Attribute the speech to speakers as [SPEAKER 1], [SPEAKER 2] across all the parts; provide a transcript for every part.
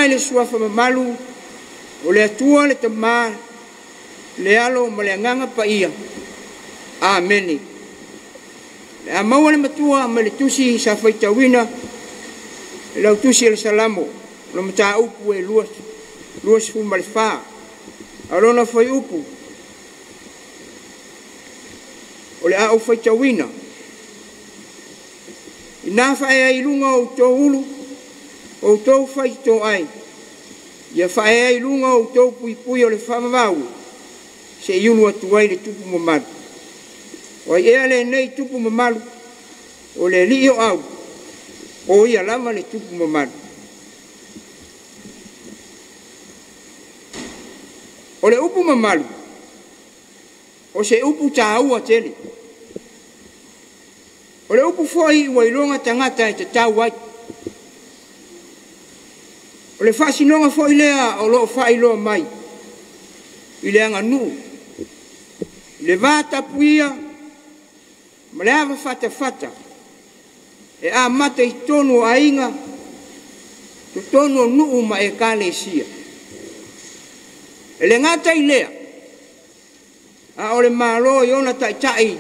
[SPEAKER 1] Viiga i le Suafa mamalu o le Atua le Tama, le Alo ma le Agaga Paia. Amene. Le a maua le matua ma le tusi sa faitauina e lau tusi o le Salamo, o le mataupu e 24, a o lona fuaiupu o le a ou faitauina. Ina faaea ai i luga o outou ulu, o outou faitotoa ai, ia faaea ai i luga o outou puipui o le faavavau, seia ulu atu ai le tupu mamalu. O ai ea lenei tupu mamalu, o le alii o au, o ia lava le tupu mamalu. O le upu mamalu, o se upu tāua tele. O le upu foi ua iloga tagata e tatau ai. O le faasinoga foi lea o loo faailoa mai i le aganuu, i le va tapuia ma le ava fatafata e amata i totonu o aiga, totonu o nuu ma ekalesia. E le gata i lea, a o le Malo i ona taitai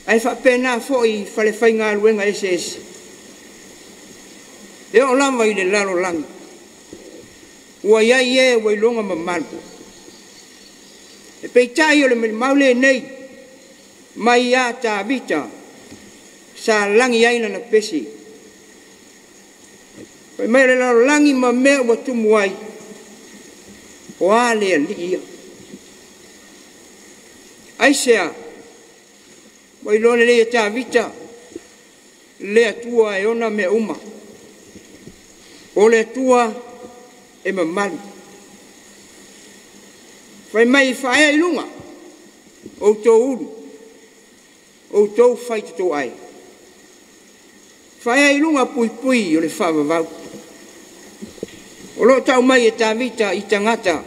[SPEAKER 1] ae faapena foi i falefaigaluega eseese e oo lava i le lalolagi ua i ai e ua iloga mamalu. E peitai o le malimau lenei mai ia Tavita sa lagi ai lana pese. Fai mai o le lalolagi ma mea ua tumu ai, o a le alii ia. Aisea? Ua iloa lelei e Tavita le Atua e ona mea uma. O le Atua e mamalu. Fai mai e faaea i luga outou ulu, outou faitotoa ai. Faaea i luga puipui o le faavavau. O lo o tau mai e Tavita i tagata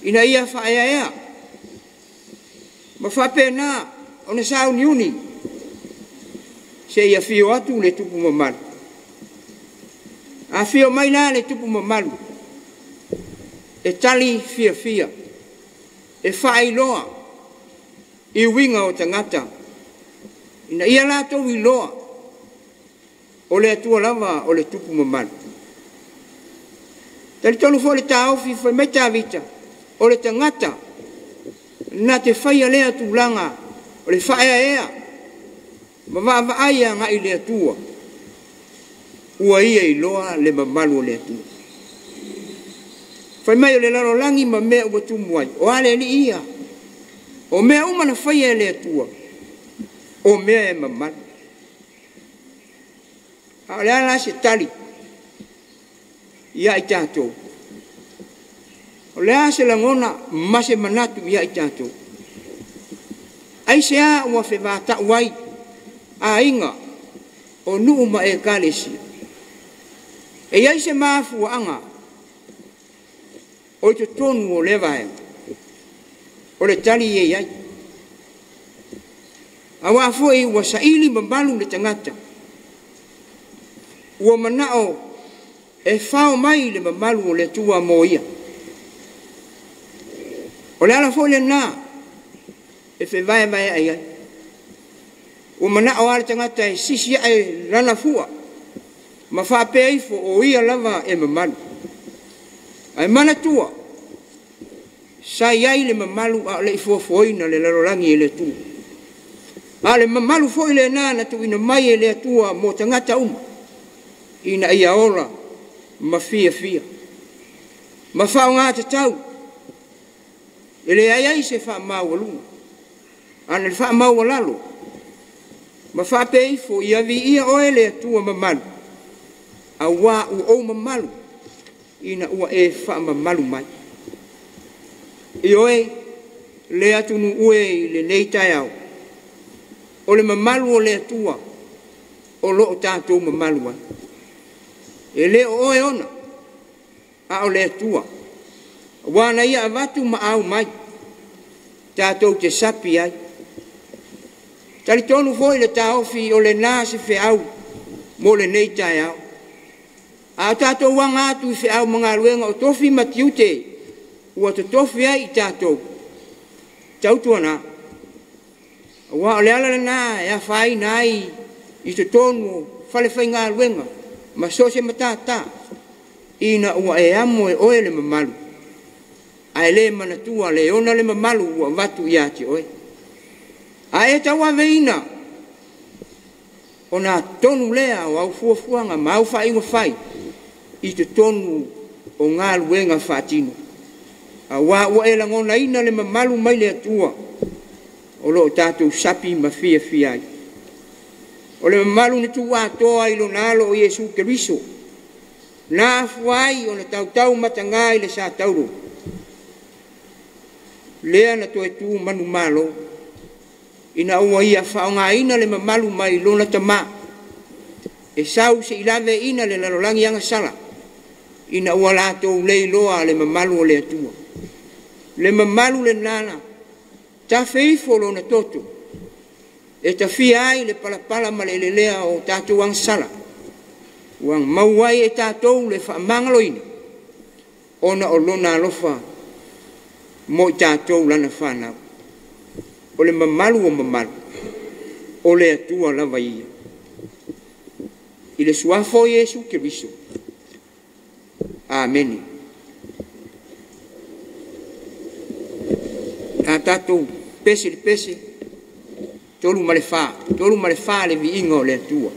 [SPEAKER 1] ina ia faaeaea ma faapena ona sauniuni seia afio atu le tupu mamalu. Afio mai la le tupu mamalu e tali fiafia, e faailoa i uiga o tagata ina ia latou iloa o le Atua lava o le tupu mamalu. Talitonu foi le taofi fai mai Tavita, o le tagata na te faia lea tulaga o le faaeaea ma vaavaai agai i le Atua, ua ia iloa le mamalu o le Atua. Fai mai o le lalolagi ma mea ua tumu ai, o a le alii ia? O mea uma na faia e le Atua, o mea e mamalu. A o le a la se tali ia i tatou? O le a se lagona ma se manatu ia i tatou? Aisea ua fevatau ai aiga o nuu ma ekalesia? E i ai se mafuaaga o i totonu o lea vaega? O le tali e i ai. Auā foi ua saili mamalu le tagata, ua manao e fao mai le mamalu o le Atua mo ia. O le ala foi lena e fevaevaeai ai. Ua manao lava le tagata e sisi ae lana fua ma faapea ifo o ia lava e mamalu. Ae manatua, sa i ai le mamalu a o le i foafoaina le lalolagi e le Atua. A o le mamalu foi lena na tuuina mai e le Atua mo tagata uma, ina ia ola ma fiafia ma faaaoga tatau, e leai ai se faamaualuga, a na le faamaualalo, ma faapea ifo, ia viia oe le Atua mamalu, auā ua ou mamalu ina ua e faamamalu mai. Ioe, le atunuu e i lenei taeao, o le mamalu o le Atua o lo o tatou mamalu ai. E le o oe ona, a o le Atua, auā na ia avatu ma au mai, tatou te sapi ai. Talitonu foi le taofi o lena se feau mo lenei taeao. A o tatou aga atu i feau ma galuega o tofi ma tiute ua totofi ai i tatou, tautuana, aua o le ala lena e afaina ai i totonu o falefaigaluega ma so o se matata, ina ua e amo e oe le mamalu, ae le manatua le ona le mamalu ua avatu ia te oe. A e tauaveina, ona tonu lea o au fuafuaga ma au faaiuga fai i totonu o galuega faatino, aua ua e lagonaina le mamalu mai le Atua o lo o tatou sapi ma fiafia ai. O le mamalu na tuuatoa i lona alo o Iesu Keriso, na afua ai ona tautau mataga i le satauro, lea na toe tu manumalo, ina ua ia faaaogaina le mamalu mai lona Tamā, e sau se'i laveaiina le lalolagi agasala, ina ua latou le iloa le mamalu o le Atua. Le mamalu lena na tafe ifo lona toto, e tafia ai le palapala ma le elelea o tatou agasala, ua maua ai e tatou le faamagaloina, ona o lona alofa mo i tatou lana fanau. O le mamalu o mamalu, o le Atua lava ia. I le suafa o Iesu Keriso. Amene. A tatou pese i le pese, 34, 34 le viiga o le Atua.